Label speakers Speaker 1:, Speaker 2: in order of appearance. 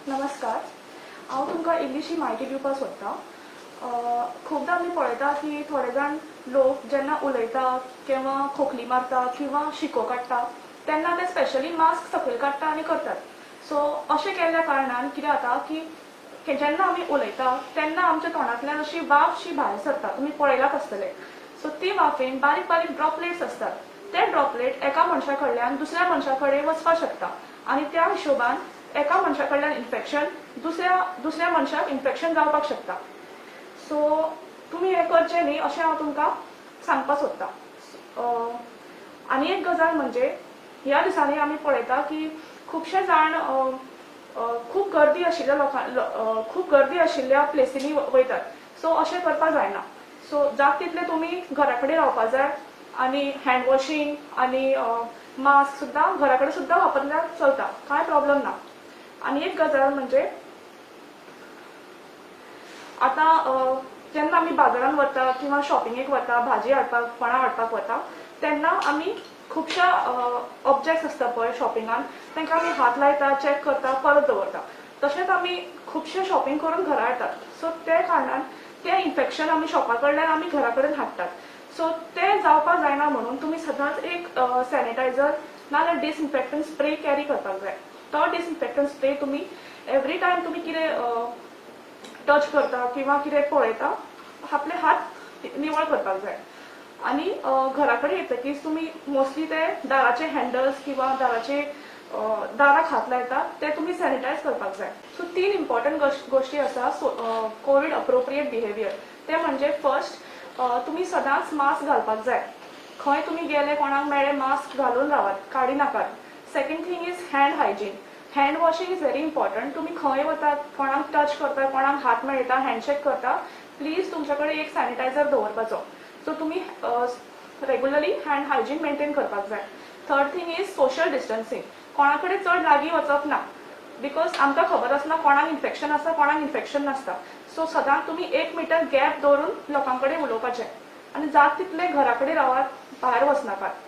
Speaker 1: नमस्कार, हांव तुमकां इल्लीशी म्हायती दिवपाक सोदतां. खुबदां आमी पळयता की थोडे जाण लोक जेन्ना उलयता किंवा खोंकली मारता किंवा शिंको काडटा तेन्ना ते स्पेशली मास्क सकयल काडटा आनी करतात. सो अशें केल्ल्या कारणान कितें जाता की जेन्ना आमी उलयता तेन्ना आमच्या तोंडांतल्यान अशी वाफ शी भायर सरता. तुमी पळयलाच आसतलें. सो ती वाफेन बारीक बारीक ड्रॉपलेट्स आसतात. ते ड्रॉपलेट एका मनशा कडल्यान दुसऱ्या मनशा कडेन वचपाक शकता आनी त्या हिशोबान एका मनशा कडल्यान इन्फेक्शन दुसऱ्या दुसऱ्या मनशाक इन्फेक्शन जावपाक शकता. सो तुमी हें करचें न्ही अशें हांव तुमकां सांगपाक सोदतां. आनी एक गजाल म्हणजे ह्या दिसांनी आमी पळयता की खुबशे जाण खूब गर्दी आशिल्ल्या लोकां खूब गर्दी आशिल्ल्या प्लेसींनी वयतात. सो अशें करपाक जायना. सो जाता तितलें तुमी घरा कडेन रावपा जाय आनी हँड वॉशींग आनी मास्क सुद्दां घरा कडेन सुद्दां वापरल्यार चलता, कांय प्रॉब्लम ना. आनी एक गजाल म्हणजे आतां जेन्ना आमी बाजारान वता किंवा शॉपिंगेक वता, भाजी हाडपाक, फळां हाडपाक वता तेन्ना आमी खुबश्या ऑब्जेक्ट्स आसता पळय शॉपिंगान, तांकां आमी हात लायता, चॅक करता, परत दवरता. तशेंच आमी खुबशें शॉपिंग करून घरा येतात. सो ते कारणान तें इन्फेक्शन आमी शॉपा कडल्यान आमी घरा कडेन हाडटात. सो तें जावपाक जायना म्हणून तुमी सदांच एक सॅनिटायझर नाजाल्यार डिसइन्फेक्टंट स्प्रे कॅरी करपाक जाय. तो डिसइन्फेक्टंट स्प्रे तुमी एवरी टायम तुमी कितें टच करता किंवा कितें पळयता, आपले हात निवळ करपाक जाय. आनी घरा कडेन येतकीच तुमी मोस्टली ते दाराचे हँडल्स किंवा दाराचे दाराक हात लायता ते तुमी सॅनिटायज करपाक जाय. सो तीन इम्पॉर्टंट गोश्टी आसा कोवीड अप्रोप्रिएट बिहेवियर. ते म्हणजे फर्स्ट, तुमी सदांच मास्क घालपाक जाय. खंय तुमी गेले, कोणाक मेळ्ळे, मास्क घालून रावात, काडी नाकात. Second thing is hand hygiene. Hand washing is very important. तुमी खंय वतात, कोणाक टच करता, कोणाक हात मेळटा, हँडशेक करता, प्लीज तुमच्या कडेन एक सॅनिटायझर दवरपाचो. सो तुमी रेगुलरली हँड हायजीन मेंटेन करपाक जाय. Third thing is social distancing. कोणा कडेन चड लागीं वचप ना, because आमकां खबर आसना कोणाक इन्फेक्शन आसा, कोणाक इन्फेक्शन नासता. सो सदांच तुमी 1 मिटर गॅप दवरून लोकां कडेन उलोवपाचें आनी जात तितलें घरा कडेन रावात, भायर वचनाकात.